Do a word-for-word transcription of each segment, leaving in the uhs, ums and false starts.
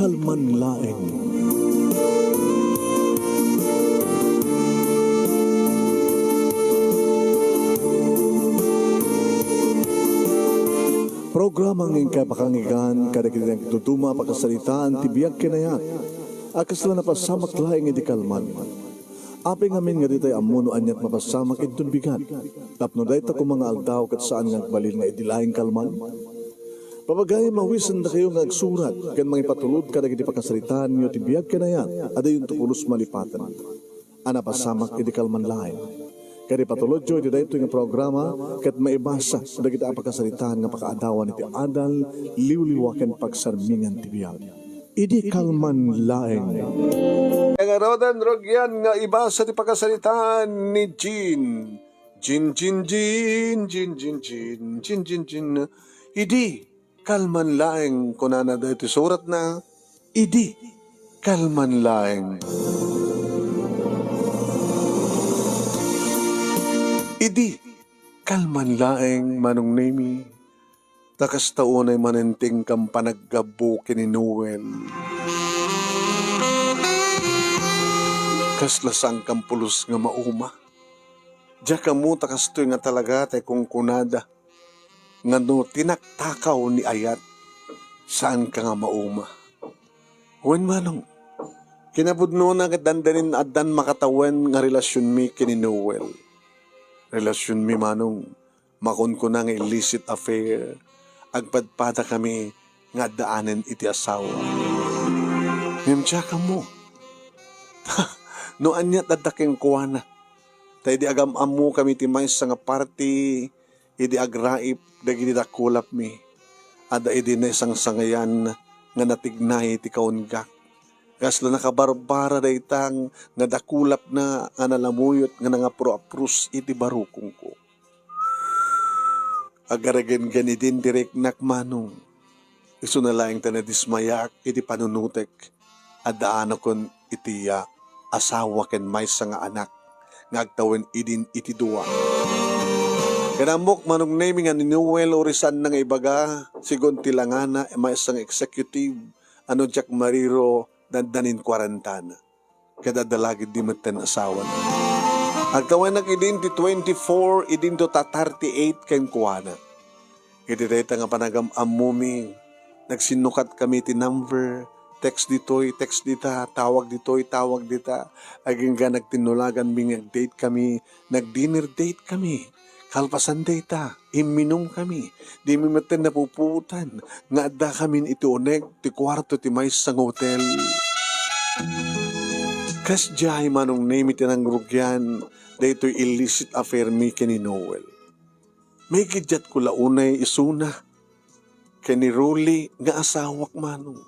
Kalman laeng. Programa nga inkay pakanggan kadagiti nagduduma a pakasaritaan ti biag ken ayat a kasla napasamak laeng idi kalman. Apay ngamin nga ditay ammo no aniat mapasamak inton bigat, tapno dayta koma nga aldaw ket saan nga agbalin nga idi laeng kalman? Papagayam, awisendakayo nga agsurat ken mangipatulod kadagiti pakasaritaanyo ti biag ken ayat a dayonto pulos malipaten a napasamak idi kalman laeng. Ket ipatulodyo iti daytoy nga programa ket maibasa dagiti a pakasaritaan nga pakaadawan iti adal, liwliwa ken pagsarmingan ti biag. Idi kalman laeng. Nga ngaruden, rugian nga ibasa ti pakasaritaan ni Jean. Jean, Jean, Jean, Jean, Jean, Jean, Jean, Jean, Jean. Idi kalman laeng, kunana daytoy suratna, idi kalman laeng. Idi kalman laeng, Manong Nemi, ta kasta unay manen ti inkam panaggabbu ken ni Noel. Kasla saankam pulos nga mauma. Diak ammo ta kastoy nga talaga tay kunkunada nga no tinaktakaw ni ayat, saanka nga mauma. Wen, Manong, kinapudnona ket dandanin addan makatawen nga relasionmi ken ni Noel. Relasionmi, Manong, makunkuna nga illicit affair. Agpadpadakami nga addaanen iti asawa. Ngem diak ammo no aniat adda kenkuana. Ta idi agam-ammokami iti maysa nga party, idi agraip dagiti dakulapmi, adda idi naisangsangayan nga natignay ti kaunggak. Kasla nakabarbara dayta nga dakulapna nga nalamuyot nga nangapro-apros iti barukongko. Agaragenggen idin ti riknak, Manong. Isuna laeng ta nadismayak iti panunutek. Addaanakon iti, ah, asawa ken maysa nga anak nga agtawen idin iti dua. Ken ammok, Manong Nemi, nga ni Noel uri saanna nga ibaga, sigun ti langana, maysa nga executive, a no diak mariro, dandanin kuarentana. Ket adda lagiddi metten asawana. Agtawenak idin ti twenty-four, idinto ta thirty-eight kenkuana. Iti dayta nga panagam-ammomi, nagsinnukatkami ti number, text ditoy, text dita, tawag ditoy, tawag dita. Agingga nagtinnulaganmi nga ag-date kami, nag-dinner date kami. Kalpasan dayta, imminumkami. Dimi metten napupuotan nga addakamin iti uneg ti kuarto ti maysa nga hotel. Kasdiay, Manong Nemi, ti nangrugian daytoy illicit affair mi ken ni Noel. Maikiddiatko la unay isuna ken ni Rolly nga asawak, Manong.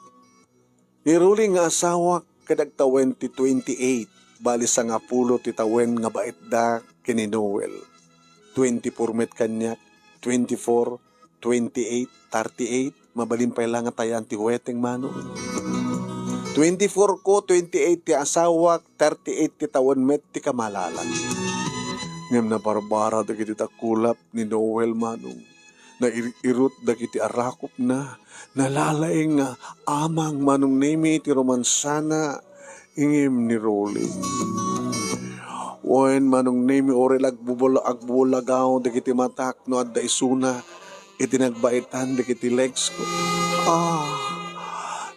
Ni Rolly nga asawak ket agtawen ti twenty-eight, bali sangapulo ti tawen nga baetda ken ni Noel. Twenty-four met kaniak, twenty-four, twenty-eight, thirty-eight, mabalin pay la nga tayan ti weteng, Manong. Twenty-four ko, twenty-eight ti asawak, thirty-eight ti tawen met ti kamalala. Ngem nabarbara dagiti dakulap ni Noel, Manong. Nair-irot dagiti arakupna. Nalalaing nga amang, Manong Nemi, ti romansana ngem ni Rolly. Wen, Manong Nemi, uray la agbubul-, agbulagaw dagiti matak no adda isuna iti nagbaetan dagiti legs ko. Ah,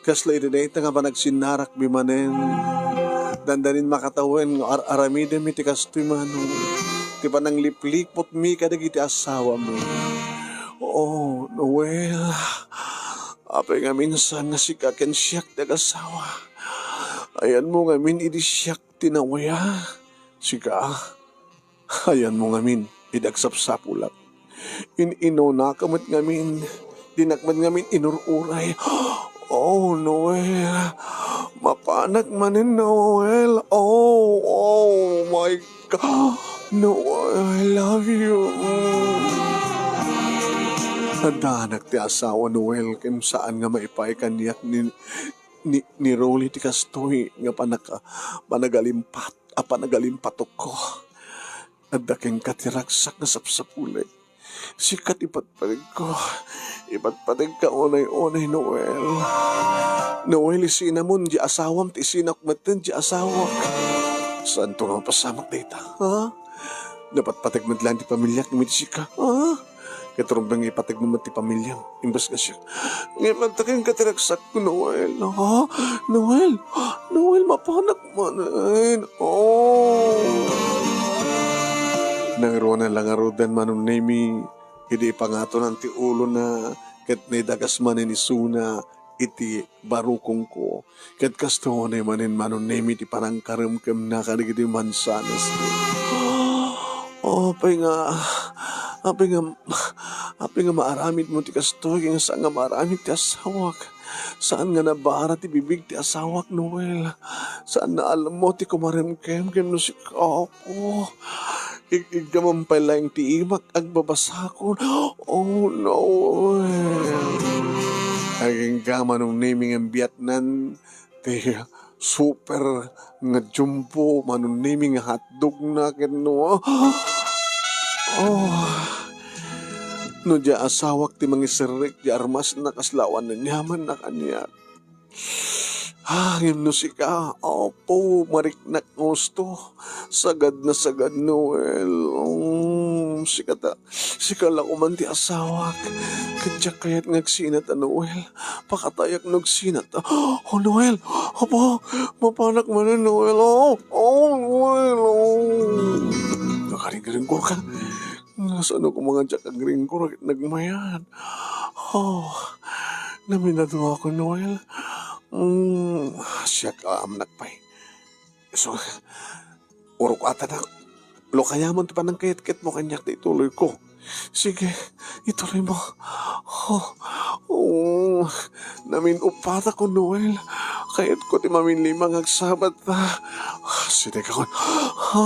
kasla iti dayta nga panagsinnarakmi manen. Dandanin makatawen nga ar-aramidem iti kastoy, Manong, ti pananglipliputmi kadagiti asawami. Oh, Noel, apay ngamin saan nga sika ken siak ti agasawa? Ayanmo ngamin idi siak ti nawaya. Sika, ayanmo ngamin idi agsapsapulak. In-inunaka met ngamin, dinak met ngamin inur-uray. Oh, Noel. Mapanak manen, Noel. Oh, oh my God. Noel, I love you. Addaanak ti asawa, Noel, ken saan nga maipaay kaniak ni, ni, ni Rolly ti kastoy nga panaka-, panagalimpat, a panagalimpatokko. Adda kenka ti ragsak nga sapsapulek. Sika ti patpategko. Ipatpategka unay-unay, Noel. Noel, isinamon, di asawam, ti isinak metten, di asawak. Saanto nga mapasamak dayta, ha? Napatpateg met laeng ti pamiliak, ngem iti sika, ha? Ket rumbeng nga ipateg mo met ti pamiliam, imbes nga siak. Ngem adda kenka ti ragsakko, Noel, ha? Noel, Noel, mapanak manen. Oh! Nangruna la ngaruden Manong Nemi, idi ipangatonan ti ulona, ket naidagas manen isuna iti barukongko. Ket kastoy manen Manong Nemi ti panangkaremkemna kadagiti mansanas. Apay nga, apay nga, apay nga maaramidmo ti kastoy, ken saan nga maaramid ti asawak. Saan nga nabara ti bibig ti asawak, Noel. Saan nga almo ti kumaremkem, ken no sika, Apo. Ig-iggaman pay laeng ti imak, agbabasakon. Oh, Noel. Agingga Manong Nemi nga biatnan ti super nga jumbo, Manong Nemi nga hotdog na ken no. Oh. No dia asawak ti mangiserrek, dia armasna kasla awan aniamanna kaniak. Ah, ngem no sika, Apo, mariknak nga husto. Sagad na sagad, Noel. Mm, sika ta, sika la koman ti asawak. Ket diak kayat nga agsinat a, Noel. Pakatayak no agsinat a. Oh, Noel! Apo! Mapanak manen, Noel! Oh! Oh, Noel! Oh! Nakaringringkor ka. Nga saan ko nga diak agringkor ket nagmayat. Oh, naminaduakon, Noel. Mm, siak, ah, amnak pay. So, urok ata na. Lukayamon ti panangkayatkayatmo kaniak ta ituloyko. Sige, ituloy mo. Oh, oh, namin-uppatakon, Noel. Kayatko ti maminlima nga agsabat ta. Asidegakon. Ha?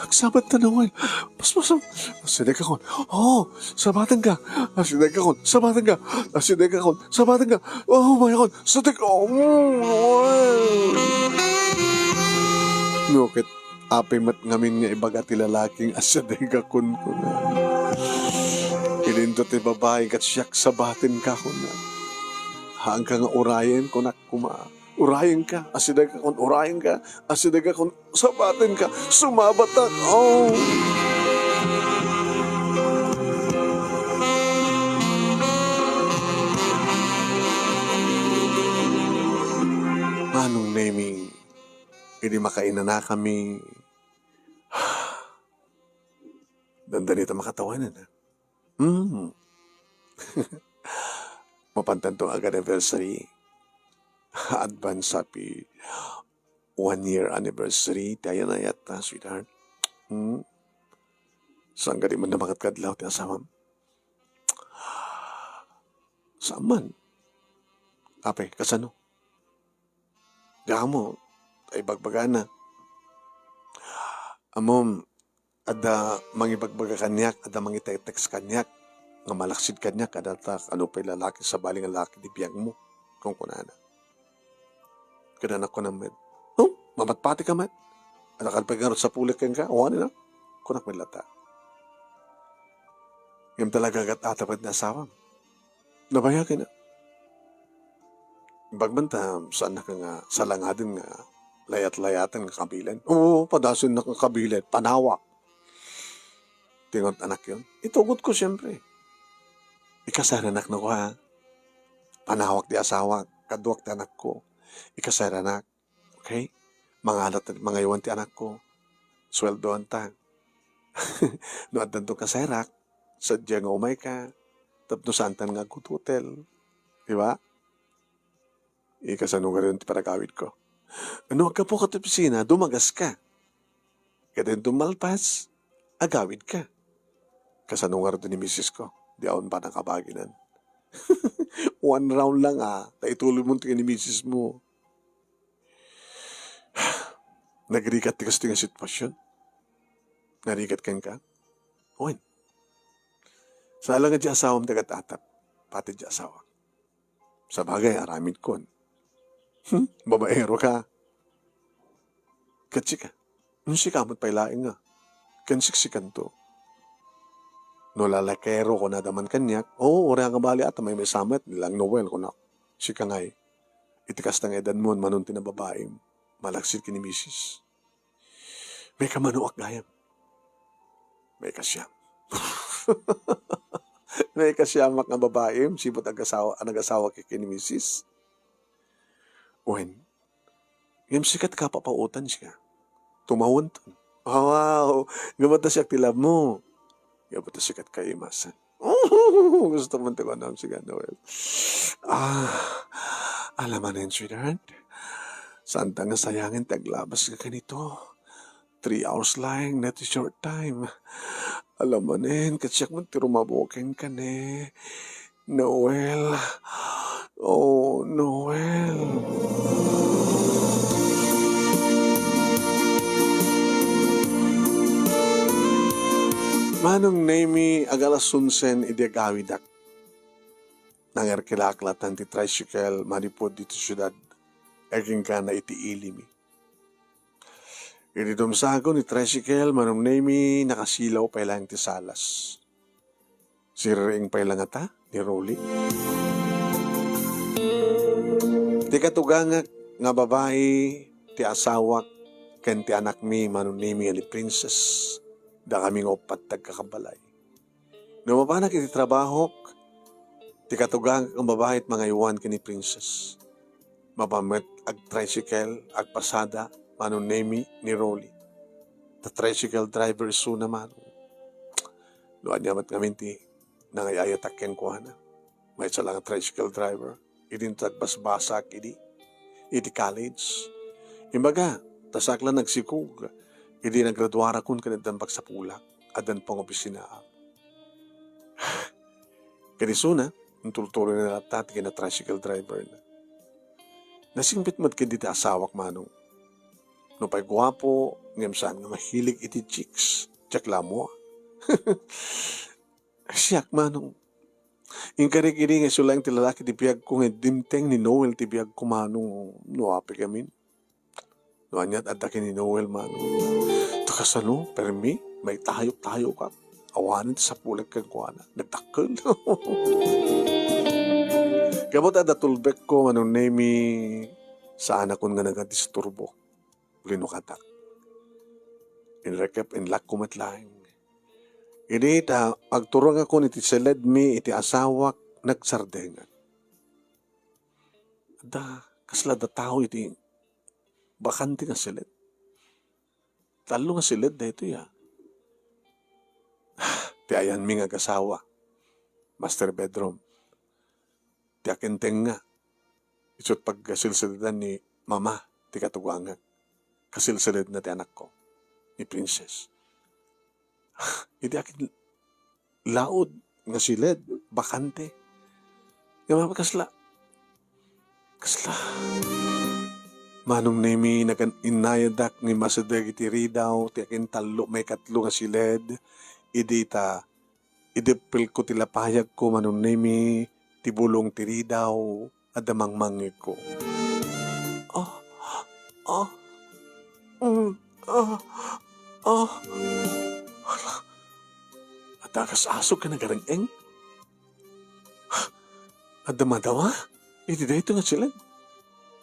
Agsabat ta, Noel. Paspasom. Asidegakon. Oh, sabatenka. Asidegakon. Sabatenka. Asidegakon. Sabatenka. Oh, mayakon. Sadek. Oh, Noel. No, ket apay met ngamin nga ibaga ti lalaki nga asidegakon, kuna. Idinto ti babai ket siak sabatenka, kuna. Haanka nga urayen, kunak koma. Urayenka, asidegakon, urayenka, asidegakon, sabatenka, sumabatak. Oh. Manong Nemi, idi makainanakami, dandani ta makatawanan, ah. Hmm. Mapantanto nga ag-anniversary. Advance happy one year anniversary ti ayan-ayat ta, sweetheart. Hmm. Saan nga di man na makadkadlaw ti asawam? Saan man. Apay, kasano? Damo, ta ibagbagana. Ammom, adda mangibagbaga kaniak, adda mangitetext kaniak, nga malaksid kaniak, adda ta, ano pay lalaki, sabali nga laki ti biagmo, kunkunana. Ket anak ko na met, "Huh? Mamatpati ka met? Adda ka pay ngarud sapulek kenka?" O, ano na? Kunak met latta. Ngem talaga, gat-atap ket ni asawam. Nabayagen na. Imbag man ta, saannak nga salangaden nga layat-layatan nga kabilen. Oo, padasennak nga kabilen, panawak. Ti ingot anakyon. Itugot ko, siyempre. Ikasaranak no ko, ha? Panawak ti asawak, kaduak ti anakko. Ikasaranak. Okay? Mangalat, mangaywan ti anakko. Sweldoan ta. No addanto kasarak, sadja nga umayka, tapno saantan nga aghotel. Di ba? Ikasano nga rin ti panagawidko. No aggapuka ti opisina, dumagaska. Ket inton malpas, agawidka. Kasano ngarud ni misis ko? Di awan pannakabaginan. One round lang, ah, ta ituloy mo ti ni misis mo. Nagrigat ti kastoy nga sitwasyon? Narigat kenka? Wen. Sa alangan ti asawam ti agat-atap, pati ti asawa. Sabagay, aramidkon. Hmm? Babaero ka. Ket sika? Hmm, sika met pay laeng nga. Ken siksikanto. No lalakero, kunada man kaniak, "Oo, uray nga bali ata, maymaysa met, ni lang Noel," kunak. Sika ngay. Iti kasta nga edanmo, manong ti nababaim, malaksid ken ni misis. May kamanuak gayam. May kasiam. May kasiamak nga babaim, sipud agasawa, a nagasawa ken ni misis. Wen, ngem sika ti kapapaotan, sika. Tumawenton. Ah, wow. Ngem adda siak ti labmo. Ngem adda sika ti kaimasan. Gusto mo ti kunam, sika, Noel. Ah, alam mo na yun, sweetheart. Saan ta nga sayangen ti aglabas ka kanito? Three hours lang, not a short time. Alam mo na yun, katsiak mo ti rumabuking ka ne. Noel. Oh, Noel. Manong Nemi, agalas onsen idi agawidak. Nangerkelak latan ti tricycle manipud ditoy siudad, agingga na iti ilimi. Idi dumsagon ti tricycle, Manong Nemi, nakasilaw pay laeng ti salas. Siririing pay la ngata ni Rolly. Ti katugangak nga babai, ti asawak, ken ti anakmi, Manong Nemi, ken ni Princess, dakami nga uppat ti agkakabalay. No mapanak iti trabahok, ti katugangak nga babai ti mangaywan ken ni Princess. Mapan met agtricycle, agpasada, Manong Nemi, ni Rolly. Ta tricycle driver isuna, Manong. No ania met ngamin ti nangay-ayatak kenkuana. Maysa la nga tricycle driver. Idi nagbasbasak idi, iti college. Imbaga, ta saak la nagsikog, idi nagraduarakon ken addan pagsapulak, addan pangopisinaak. Ken isuna, intultuloyna latta ti kina-tricycle driver na. Nasingpet met ket dita asawak, Manong. Nupay guapo, ngem saan nga mahilig iti chicks, diak la ammo. Siak, Manong. Inkarik idi nga isu laeng ti lalaki ti biagko nga dimteng ni Noel ti biagko, Manong, no apik amin. No aniat adda ken ni Noel, Manong. Ta kasano, permi, maitayok-tayokak. Awanen ti sapulek kenkuana. Nagdakkel. Gapu ta adda tulbekko, Manong Nemi, saanakon nga nagadisturbo. Linukatak. Inrekep, inlakko met laeng. Idi ta agturongakon iti siledmi iti asawak, nagsardengak. Adda, kasla adda tao iti bakante nga siled. Tallo nga siled daytoy, a. Ti ayanmi nga agasawa, master bedroom. Ti akin tengnga, isu't pagkasilsiledan ni Mama ti katugangak. Kasilsiledna ti anakko, ni Princess. Idi akin laud nga siled, bakante. Nga mapakasla. Kasla. Manong Nemi, nagan-, innayadak nga immasideg iti ridaw ti akin tallo, maikatlo nga siled. Idi ta, ideppelko ti lapayagko, Manong Nemi, ti bulong ti ridaw, adda mangmangngegko. Ah, ah, mm, ah, ah. Hala, adda agas-asog ken nagareng-eng. Adda madawa iti daytoy nga siled.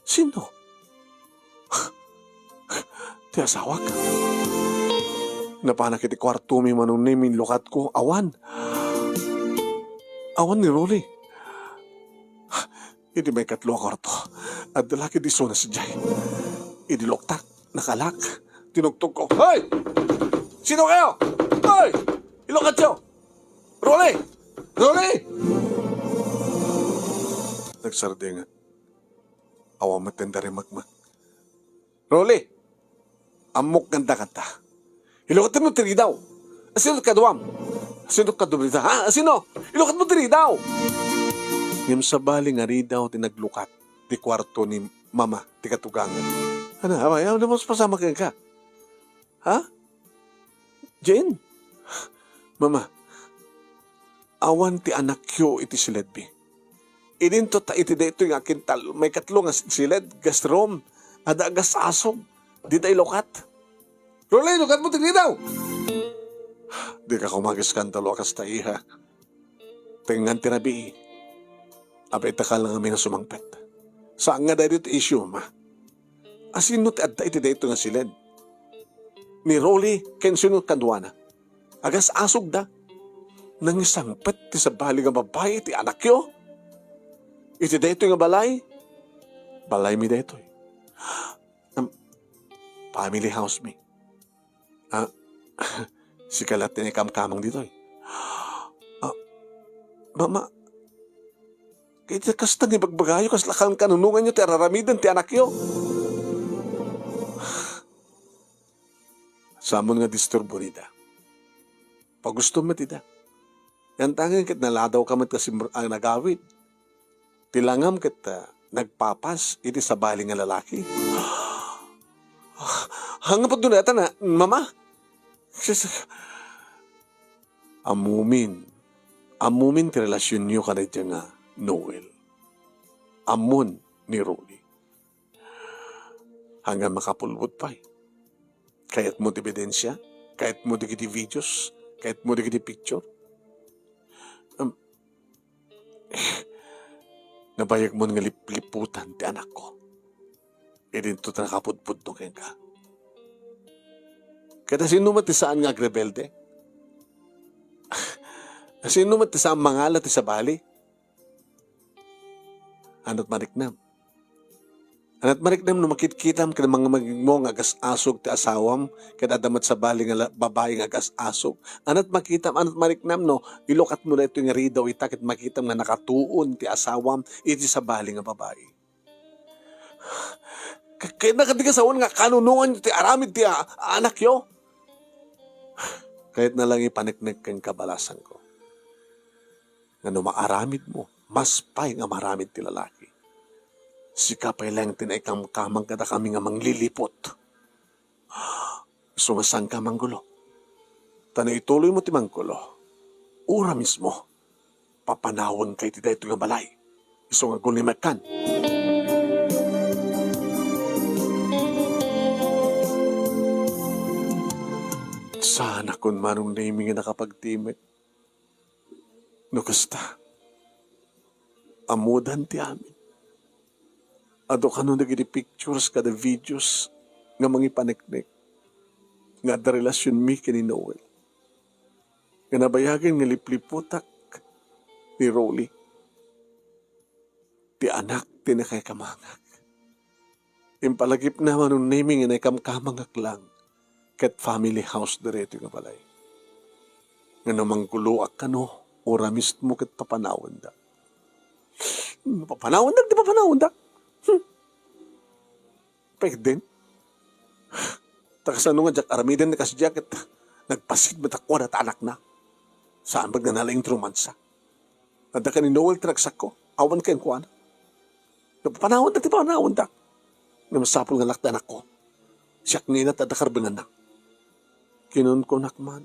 Sino? Ti asawak. Napanak iti kuartomi, Manong Nemi, inlukatko. Awan. Awan ni Rolly. Idi maikatlo a kuarto, adda la ket isuna sadiay. Idi luktak, nakalak. Tinuktok ko, "Hoy! Sino kayo? Hoy! Ilukatyo! Rolly! Rolly!" Nagsardengak. Awan met ti narimakmak. "Rolly! Ammok nga adda kanta. Ilukatmo ti ridaw. Asino ti kaduam? Asino ti kaduam dita, ha? Asino? Ilukatmo ti ridaw!" Ngem sabali nga ridaw ti naglukat ti kuarto ni Mama ti katugangak. "Ana, amay, ano mo pasama kenka? Ha? Jane? Mama, awan ti anakyo iti siledmi. Idinto ta iti daytoy nga akintal, maikatlo nga siled, guest room, adda agas-asog, dita ilukat. Rolly, ilukatmo ti ridaw!" Dika koma agiskandalo a kasta, iha. Tengngan ti rabii. Apay, dakkel ngamin a sumangpet. Saan nga daytoy ti issue, Mama? Asino ti adda iti daytoy nga siled? Ni Rolly ken sino kaduana? Agas-asogda. Nangisangpet ti sabali nga babai iti anakyo? Iti daytoy nga balay? Balaymi daytoy. Am, family house mi. Ah, sika la ti naikamkamang ditoy. Ah, Mama, ket kasta nga ibagbagayo, kasla kan-, kanunonganyo ti ar-aramiden ti anakyo? Saanmon nga disturbo ida. Pagustom met ida. Yan tangen ket naladawka met kas imr-, ang nagawid. Ti langam ket, ah, nagpapas iti sabali nga lalaki. Haan nga pagduneta na, Mama? Sus. Ammomin. Ammomin ti relasionyo kadaydiay nga Noel. Ammon ni Rolly. Haan nga makapulbod pay. Kayatmo ti ebidensia? Kayatmo dagiti videos? Kayatmo dagiti picture? Em, nabayagmon nga lipliputan ti anakko. Idinto ta nakapudpudno kenka. Ket asino met ti saan nga agrebelde? Asino met ti saan mangala ti sabali? Anat mariknam. Anat mariknam no makitkitam ken mangmagingmo nga agas-asog ti asawam ket adda met sabali nga la-, babai nga agas-asog. Anat makitam, anat mariknam no ilukatmo daytoy nga ridaw ita ket makitam nga nakatuon ti asawam iti sabali nga babai. Ka-, kayatna kadi nga sawen nga kanunongan ti aramid ti a-, anakyo? Kayatna lang ipaneknek kenka, balasangko, nga no maaramidmo, mas pay nga maaramid ti lalaki. Sika pay laeng ti naikamkamang kadakami nga manglilipot. Isu nga saanka manggulo. Ta no ituloymo ti manggulo, ura mismo, papanawenka iti daytoy nga balay. Isu nga aggulimekkan. Saanakon, Manong Nemy, nga nakapagtimek. No kasta, ammodan ti amin. Adu kano dagiti pictures kada videos nga mangipaneknek nga adda relasionmi ken ni Noel, nga nabayagen nga lipliputak ni Rolly. Ti anak ti nakaikamangak. Impalagipna, Manong Nemy, nga naikamkamangak lang ket family house daytoy nga balay. Nga no mangguloak kano, ura mismo ket papanawenda. Papanawenda, di papanawenda. Hmm. Pwede. Ta kasano nga diak aramiden ti kasdiay ket nagpasit met a kuana ta anakna. Saan met nga nalaing ti romansa. Adda ken ni Noel ti ragsakko, awan kenkuana. Napapanawenda ti papanawenda. Nga masapul nga lakta anakko. Siak nga ina ti adda karbenganna. Kinunkunak man.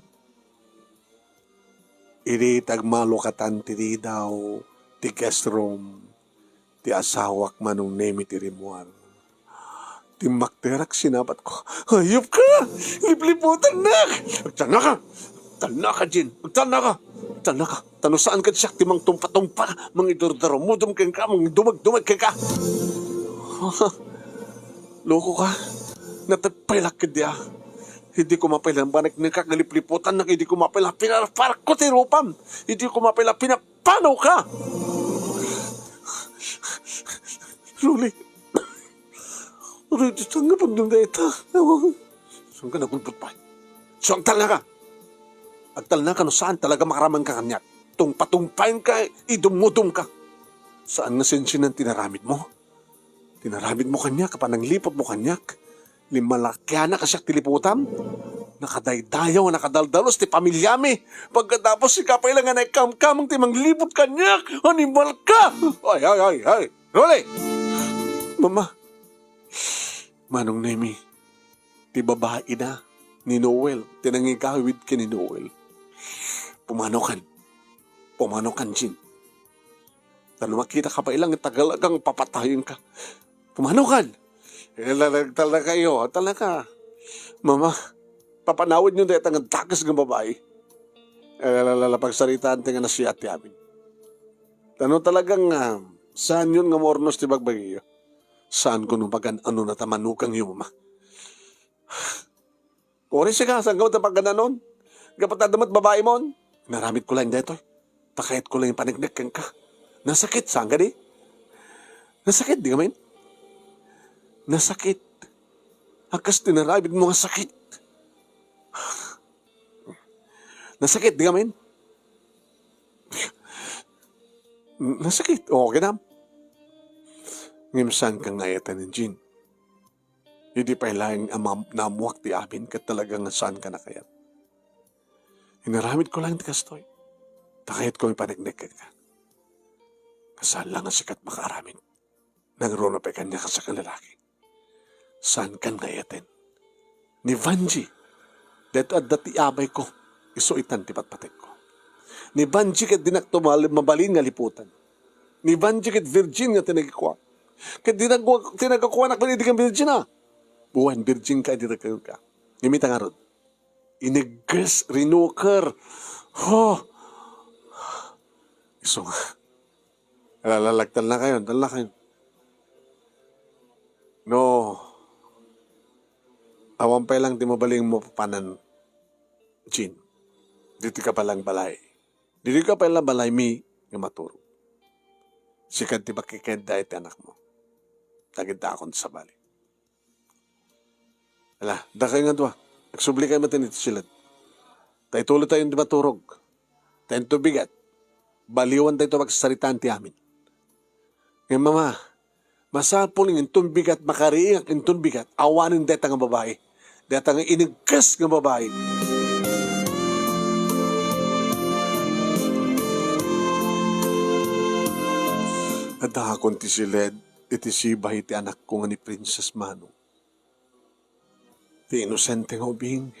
Idi ti agmalukatan ti ridaw, ti guest room, ti asawak, Manong Nemy, ti rimmuar. Timmakderak, sinabatko. Hayop ka! Lipliputannak! Agtalnaka! Agtalnaka, Jean! Agtalnaka! Agtalnaka! Ta no saan ket siak ti mangtumpatumpal, mangidurdarumudom kenka, mangidumagdumag kenka! Loko ka! Natagpaylak ketdi a. Idi ko mapay la paneknekak nga lipliputannak, idi ko mapay la pinarparko ti rupam, idi ko mapay la pina- Paano ka? Rolly. Rolly, saan nga pagdun dayta? Saan ka nagulpot pa? So, agtalnaka. Agtalnaka no saan talaga makaraman ka kaniak. Tungpatumpayan ka, idumudom ka. Saan nga sensinan tinaramid mo? Tinaramid mo kaniak, panangliput mo kaniak. Limalakianak a siak ti liputam. Nakadaydayaw, nakadaldalus ti pamiliami. Pagkatapos, sika pay la nga naikamkamang ti mangliput kaniak. Animal ka! Ay, ay, ay, ay! Rolly! Mama, Manong Nemy, ti babaina ni Noel, ti nangigawid ken ni Noel. Pumanokan. Pumanokan, Jean. Ta no makitaka pay lang, talagang papatayenka. Pumanokan! Agtalnakayo, agtalnaka. Mama, papanawenyo dayta nga dakes nga babai. Pagsaritaan ti nga nasiat ti amin. Ta no talagang, ah, saanyon nga maurnos ti bagbagiyo. Saanko no magan-anona ta manukangyo, Mama. Uray sika, saanka met a pagan-anon? Gapu ta adda met babaimon. Inaramidko laeng daytoy ta kayatko laeng ipaneknek kenka. Nasakit, saan kadi? Nasakit, di ngamin? Nasakit. A kas ti inaramidmo nga sakit. Nasakit, di ngamin? Nasakit. O, kinam. Ngem saanka nga ayatanen, Jean. Idi pay laeng a mam-, naammoak ti amin, ket talaga nga saanka a kayat. Inaramidko laeng ti kastoy. Ta kayatko ipaneknek kenka. Nga saan la nga sika ti makaaramid. Nangruna pay kaniak a sika a lalaki. Saankan nga ayaten. Ni Vanji, daytoy adda ti abayko, isu itan ti patpatekko. Ni Vanji ket dinakto mal-, mabalin nga liputan. Ni Vanji ket virgin nga tinagikuak. Ket dinagwa-, tinagakuanak man idi ka virgin, a. Wen, virgin ka, idi nagkayod ka. Ngem ita ngarud, inigges, rinuker. Ho! Isu nga. Ala, ala, ala, talnakayon, talnakayon. No, awan pay lang ti mabalin mapapanan, Jean. Ditoy ka pay lang balay. Ditoy ka pay lang balaymi nga maturog. Sika ti makikayatda iti anakmo. Tagiddaakon ti sabali. Ala, dakayo nga dua, agsubli kayo met iti siled. Ta itulodtayo ti maturog. Ta inton bigat, baliwantayto magsaritaan ti amin. Ngem, Mama, masapul nga inton bigat, makariingak inton bigat, awanen dayta nga babai. Dayta nga inigges nga babai. Addaakon ti siled iti sibay ti anakko nga ni Princess Manu. Ti inosente nga ubing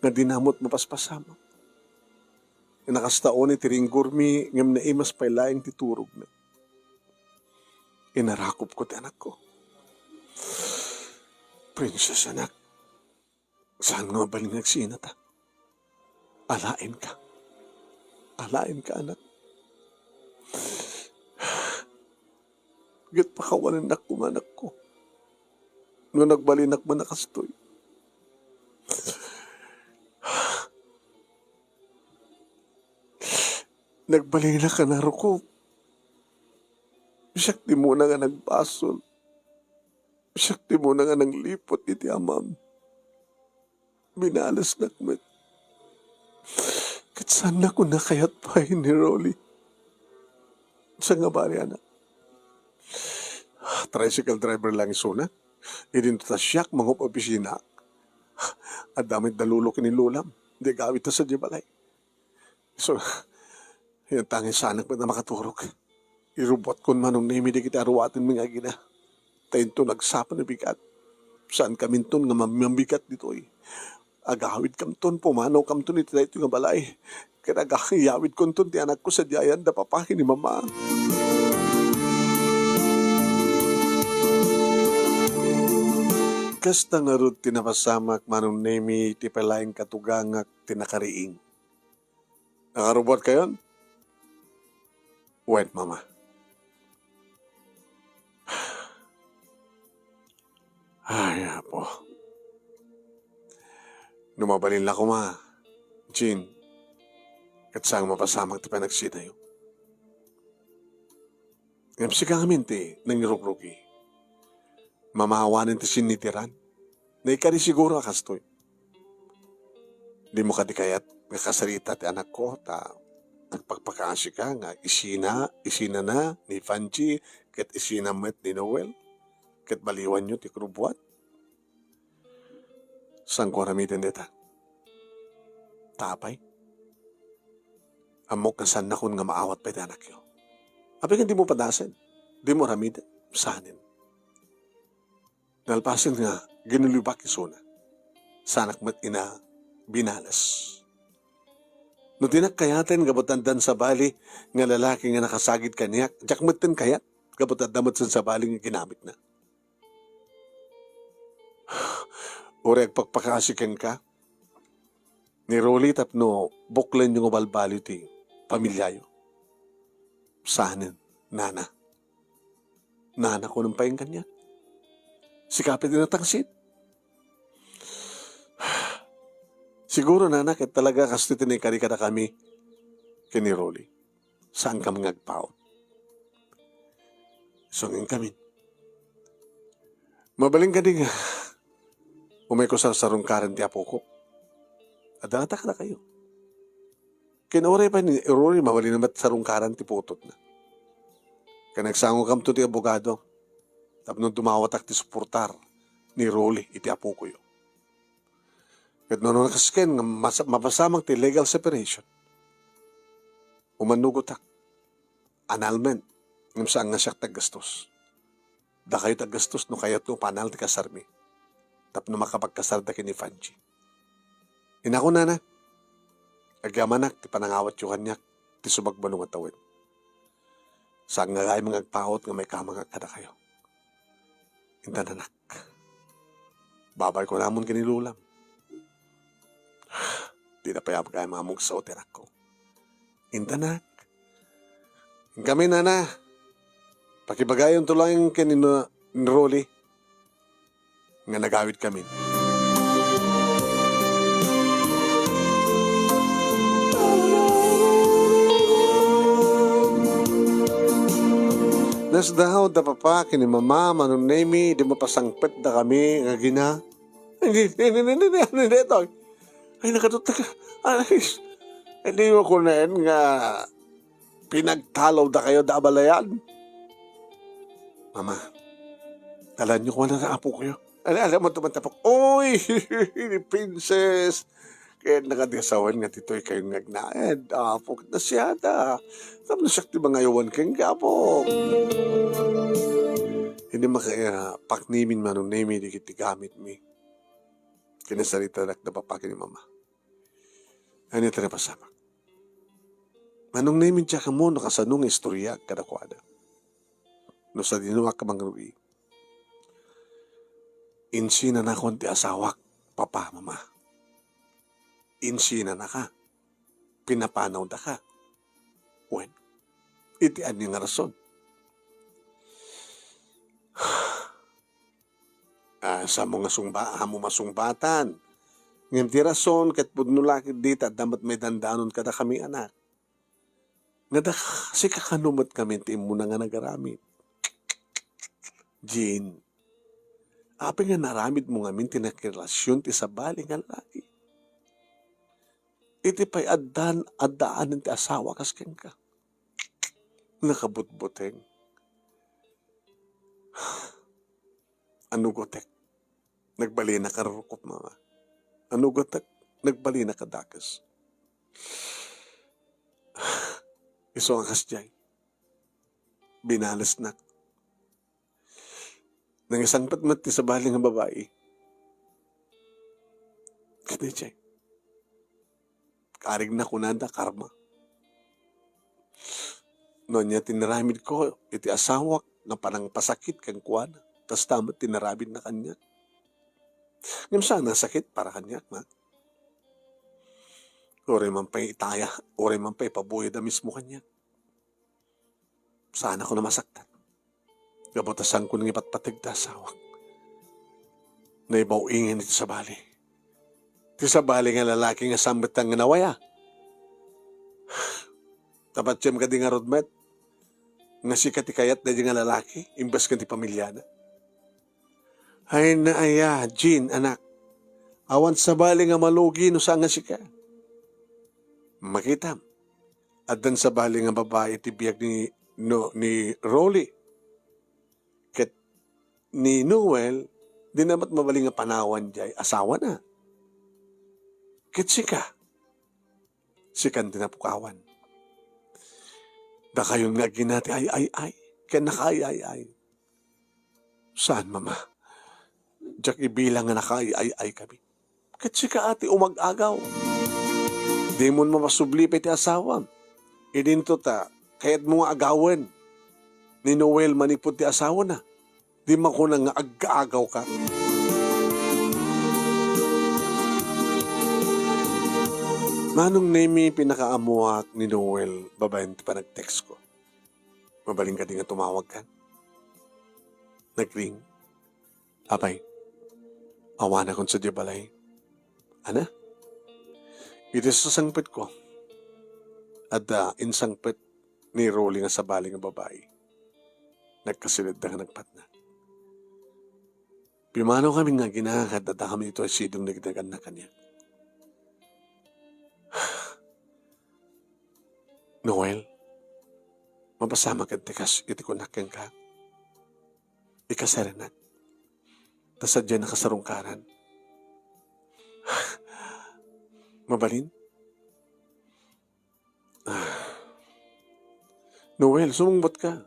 nga dina met mapaspasamak. Nakasta unay ti ringgormi ngem naimas pay laeng ti turogna. Inarakupko ti anakko. Princess, anak, saan nga mabalin nga agsinata? Alaenka. Alaenka, anak. Ket pakawanennak koma, anakko, no nagbalinak man a kastoy. Nagbalinak a narukob. Siak ti umuna nga nagbasol. Siak ti umuna nga nangliput iti amam. Binalesnak met. Ket saannakon a kayat pay ni Rolly. Saan nga bali, anak? Tricycle driver lang isuna. Idinto ta siak mangup-, opisinaak. Adda met da lolo ken ni lolam. Di agawidda sadiay balay. So, yan tangis sanak met a makaturog. Irubuatkon Manong Nemi dagiti aruatenmi nga agina. Ta inton agsapa no bigat, saankaminton nga mam-, mambigat ditoy. Agawidkamton, pumanawkamton iti daytoy nga balay. Ket agayawidkonton ti anakko sadiay ayan da papa ken ni mama. Kasta ngarud ti napasamak, Manong Nemi, ti pay laeng katugangak ti nakariing. Nakarubuatkayon? Wen, Mama. Ay, Apo. No mabalin la koma, Jean, ket saan nga mapasamak ti panagsinayo. Ngem sika ngamin ti nangirukrugi. Mama, awanen ti sinnitiran. Naikari siguro a kastoy. Dimo kadi kayat nga kasarita ti anakko, ta agpakpakaasika nga isina, isinana ni Vanji, ket isina met ni Noel, ket baliwanyo ti rubuat? Saanko aramiden dayta? Ta apay? Ammok nga saannakon nga maawat pay ti anakyo. Apay ken dimo padasen? Dimo aramiden? Saanen. Nalpasen nga ginulibak isuna. Saanak met ina binales. No dinak kayaten gapu ta addan sabali nga lalaki nga nakasagid kaniak, diak metten kayat gapu ta adda met sen sabali nga ginamitna. Uray agpakpakaasi kenka ni Rolly tapno buklenyo nga balbaliw ti pamiliayo. Saanen, nana. Nana, kunam pay kaniak. Sika pay ti natangsit. Siguro, nana, ket talaga kastoy ti naikari kadakami ken ni Rolly. Saankami nga agpaut. Isu ngamin. Mabalin kadi nga umayko sa sarungkaran ti apoko. Adda ngata kadakayo. Ken uray pay ni Rolly, mabalin met sarungkaran ti putotna. Ken nagsangokamto ti abogado tapno dumawatak ti suportar ni Rolly iti apokoyo. Ket no, no, nakasken nga mas-, mapasamak ti legal separation, umanugotak. Annulment, ngem saan nga siak ti aggastos. Dakayo ti aggastos no kayatyo panal ti kasarmi tapno makapagkasarda ken ni Fanchi. Inako, nana, agyamanak ti panangawatyo kaniak ti sumagbano nga tawen. Saan nga gayyem nga agpaut nga maikamangak kadakayo. Intan, anak. Babaay ko namon ken ni Lolam. Dina pay gayyem nga among sao ti anakko. Intanak. Kami, nana, pakibagayonto laeng ken ni, ni Rolly nga nagawidkami. Nasdaawda papa ken ni mama, Manong Nemi, idi mapasangpetdakami nga agina. Hindi, hindi, hindi, hindi, hindi, toy. Ay, nakadutag ka. Ay, hindi mo kunen nga pinagtalawdakayo da abalayan. Mama, dalanyo koma ti apokoyo. Ala, ala mo, tumatapok. Uy, ni Princess. Ket nakadi asawan nga ditoy kayo nga agnaed. Apo, ket nasiada. Tapno siak ti mangayawan kenka, apo. Hindi maka-, ah, paknimin, Manong Nemi, dagiti gamitmi. Kinasaritadak da papa ken ni mama. Ania ti napasamak? Manong Nemi, diak ammo no kasano nga istoriaak kadakuada. No sadinoak a mangrugi. Insinanakon ti asawak, papa, mama. Insinanaka. Pinapanawdaka. Wen, iti ania nga rason? Ah, samo nga sungba-, amo masungbatan. Ngem ti rason ket pudno la ketdi ta adda met maidandanon kadakami, anak. Nga da-, sika kano met ngamin ti immuna nga nagaramid? Jean, apay nga naramidmo ngamin ti nakirelasyon ti sabali nga lalaki? Iti pay addan, addaanen ti asawa kas kenka. Nakabutbuteng. Anugotek, nagbalinaka rurukop, mama. Anugotek, nagbalinaka dakes. Isu nga kasdiay, binalesnak. Nangisangpet met ti sabali nga babai. Ket idiay, karigna kunada, karma. No ania ti inaramidko iti asawak nga panangpasakit kenkuana, kasta met ti inaramidna kaniak. Ngem saan a sakit para kaniak, ma. Uray man pay itaya, uray man pay ipabuyod a mismo kaniak. Saanakon a masaktan. Gapu ta saanko nang ipatpateg ti asawak. Naibaw-ingen iti sabali. Ti sabali nga lalaki nga saan met nga nawaya. Ta patiem kadi ngarud met nga sika ti kayat daydi nga lalaki imbes ken ti pamiliana. Ay, naaya, Jean, anak. Awan sabali nga malugi no saan nga sika. Makitam. Addan sabali nga babai iti biag ni, no, ni Rolly. Ket ni Noel, dina met mabalin nga panawan jay asawana. Ket sika, sikan ti napukawan. Dakayon nga agina ti ay-ay-ay ken nakaay-ay-ay. Saan, mama. Diak ibilang nga nakaay-ay-ay kami. Ket sika a ti umag-agaw. Dimon mapasubli pay ti asawam. Idinto ta, kayatmo nga agawen ni Noel manipud ti asawana. Di makuna nga aggaagawka. Manong Nemi, pinakaammoak ni Noel babaen ti panag-text ko. Mabalin kadi nga tumawag ka? Nagring. Apay, awanakon sadiay balay. Ana? Iti sasangpetko, adda insangpet ni Rolly nga sabali nga babai. Nagkasiled da nga nagpatnag. Pimmanaw kami nga agina ket adda kami ditoy sidong dagiti nagannak kaniak. Noel, mapasamak iti kas-, iti kunak kenka. Ikaserenak. Ta sadiay nakasarungkaran. Mabalin? Noel, sumungbatka.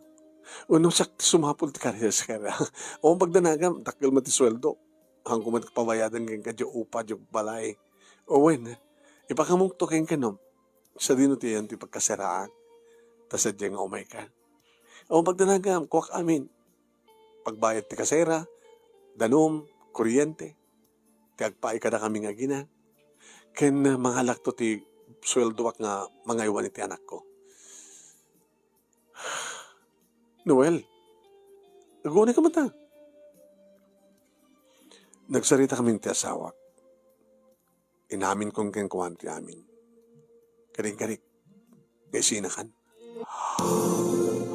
Wenno siak ti sumapul ti kasera? Awan pagdanagam, dakkel met ti sueldo. Haanko met pabayadan kenka diay upa diay balay. O wen, ipakamokto kenka no sadino ti ayan ti pagkaseraak. Ta sadiay nga umayka. Awan pagdanagam, kuak amin. Pagbayad ti kasera, danum, kuryente, ti agpaay kadakami nga agina, ken mangalakto ti sueldoak nga mangaywan iti anakko. Noel, agunay ka man ta. Nagsarita kami ti asawak. Inaminkon kenkuana ti amin. Kadingkarik, nga isinakan.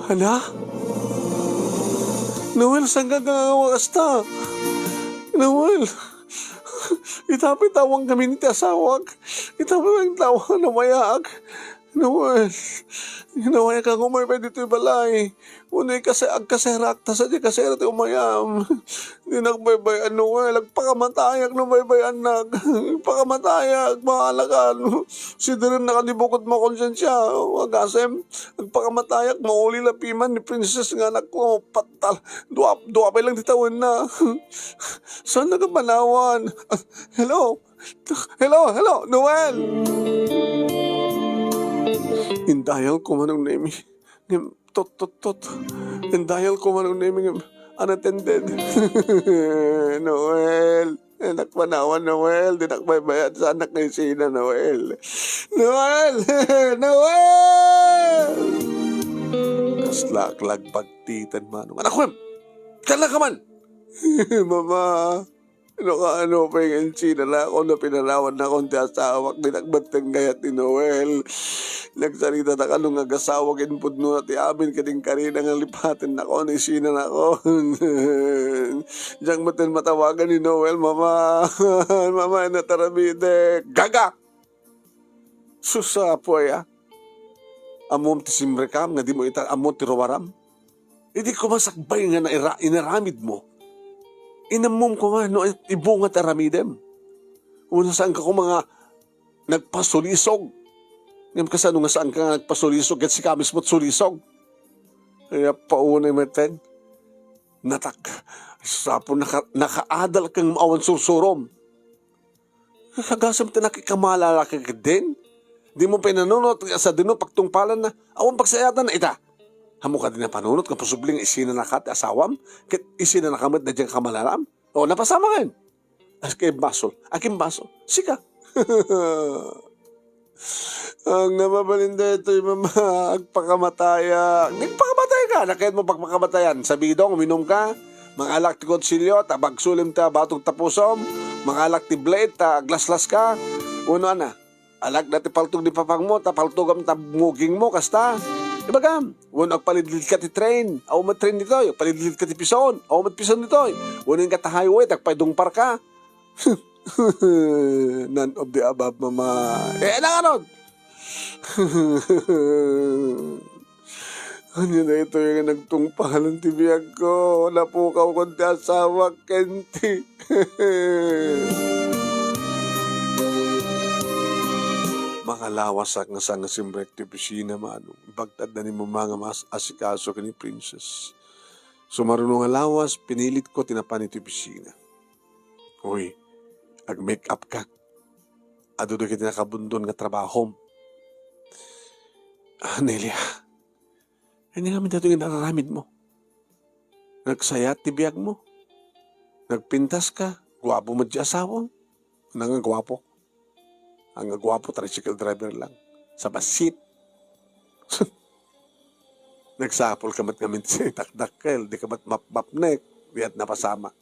Ana? Noel, saan ka nga kasta? Noel, ita pay ta awan kami ti asawak. Ita pay ta awan, umayak. Noel, Noel, ka, umay pay ditoy balay. Wenno ikase-, agkaserak, ta sadiay kasera ti umayam. Dinak baybay-an, Noel. Agpakamatayak no baybay-annak. Agpakamatayak, maalakan. Sidirennak a di bukod makonsensia. Agasem, agpakamatayak, mauli la piman ni Princess nga anakko. Pattal. Dua, dua pay lang ti tawenna. Saan nagapanawan? Hello? Hello, hello, Noel! Indayal ko man ni Nemi. Ngem, tot, tot, tot. Indayal ko man ni Nemi, ngem, unattended. Noel, dinak panawan, Noel. Dinak baybay-an. Saanak nga isina, Noel. Noel! Noel! Kasla ak la agpagtitan, Manong. Anak ko, em! Kasla ka man! Mama, no kaano pay nga insinanakon no pinanawannakon ti asawak, dinak metten kayat ni Noel. Nagsarita ta kano nga agasawak, impudnona ti amin, kadingkarina nga lipatennakon, isinanakon. Diak metten matawagan ni Noel, Mama. Mama, inat aramidek. Gaga! Sus, Apo aya. Ammom ti simrekam nga dimo ita ammo ti ruaram? Idi koma sakbay nga naira-, inaramidmo, inammom koma no ibunga ti aramidem. Wenno saanka koma nga nagpasulisog. Ngem kasano nga saanka nga nagpasulisog ket sika mismo ti sulisog? Ay, apaunay metten. Natak-, Apo, naka-, nakaadal kang awan sursurom. Agasem ti nakikamalala ka ketdin. Dimo pinanunot nga sadino pagtungpalanna. Awan pagsayatanna ita. Ammok kadi napanunot nga posible nga isinanaka ti asawam, ket isinanaka met daydiay kamalalaam? O, napasamaken. As-, akimbasol. Akimbasol. Sika. Ang namabalin daytoy, Mama, agpakamatayak. Nagpakamatay ka, nakayatmo pagpakamatayan. Sabidong, uminom ka, mangalak ti kutsilio, ta bagsolem ta batog ta pusom, mangalak ti blade, ta aglaslas ka. Wenno ana, alak da ti paltog ni papangmo, ta paltogam ta mugingmo, kasta. Ibagam, wenno agpalidlid ka ti train, awan met train ditoy, agpalidlid ka ti pison, awan met pison ditoy. Wenno inka ta highway, ta agpaidungpar ka. None of the above, Mama. Eh, ano nga nun? Ania daytoy nga nagtungpalan ti biagko? Napukawkon ti asawak ken ti Makalawasak nga saan nga simrek ti opisina, Manong. Ibagtad da ni Mama nga maasikaso ken ni Princess. Sumaruno nga lawas, pinilitko ti napan iti opisina. Uy, ag-make up ka. Adu dagiti nakabundon nga trabahom. Ah, Nelia, ania ngamin daytoy nga nararamidmo? Nagsayat ti biagmo. Nagpintas ka. Guapo met ti asawam. Nanga guapo. Ang guapo, tricycle driver lang. Sa basit. Nagsapul ka met ngamin ti dakdakkel, di ka met mapmapnek. Ket napasamak.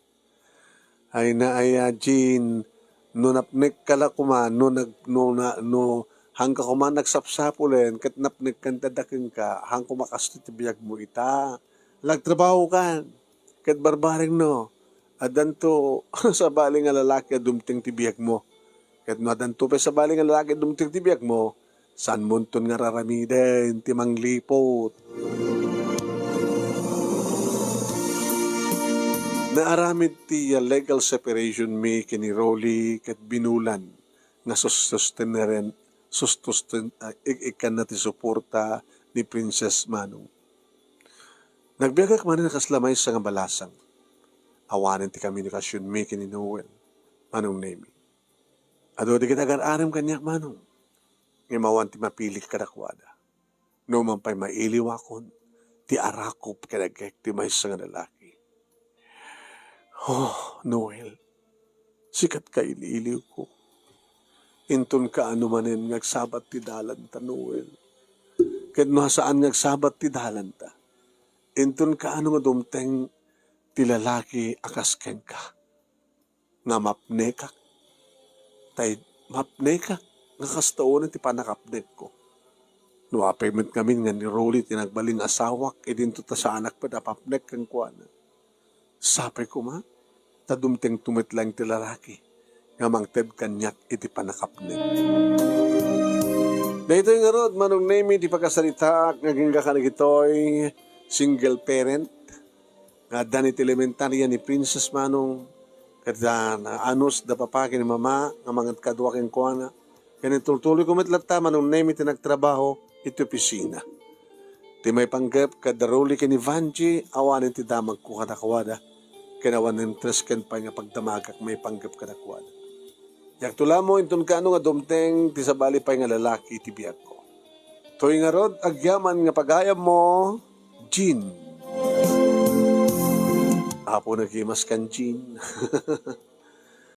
Ay na aya, Jean, no napnekka la koma, no nag-, no na-, no haanka koma nagsapsapulen, ket napnekkan ti adda kenka, haan koma kastoy ti biagmo ita. Agtrabahokan, ket barbareng no, addanto sabali nga lalaki a dumteng ti biagmo. Ket no addanto pay sabali nga lalaki a dumteng ti biagmo, saanmonton nga raramiden ti mangliput. Naaramid ti legal separation mi ken ni Rolly ket binulan nga sus-, susteneren, sustusten-, ah, ik-, ikkanna ti suporta ni Princess Manong. Nagbiagak manen a kasla maysa nga balasang. Awanen ti komunikasion mi ken ni Noel, Manong Nemy. Adu dagiti agar-arem kaniak, Manong. Ngem awan ti mapilik kadakuada. No man pay mailiwakon, ti arakop kadagiti maysa nga lalaki. Oh, Noel, sika ti kailiiliwko. Inton kaano manen nga agsabat ti dalanta, Noel. Ket no saan nga agsabat ti dalanta, inton kaano nga dumteng ti lalaki a kas kenka. Nga mapnekak. Tay mapnekak nga kasta unay ti pannakapnekko. No apay met ngamin nga ni Rolly ti nagbalin nga asawak, idinto ta saanak met a mapnek kenkuana. Sapay koma, ta dumtengto met laeng ti lalaki nga mangted kaniak iti pannakapnek. Daytoy ngarud, Manong Nemy, ti pakasaritaak nga agingga kadagitoy single parent nga addan iti elementaria ni Princess Manong, ket da, naanus da papa ken ni mama nga mangted kadua kenkuana. Ken intultuloyko met latta, Manong Nemy, ti nagtrabaho iti opisina. Ti maipanggep kad Rolly ken ni Vangie, awanen ti damagko kadakuada, ken awan interest ken pay nga pagdamagak maipanggep kadakuada. Diakto la ammo inton kaano nga dumteng ti sabali pay nga lalaki iti biagko. Toy ngarud, agyaman nga pagayammo, Jean. Apo, nagimas kan Jean.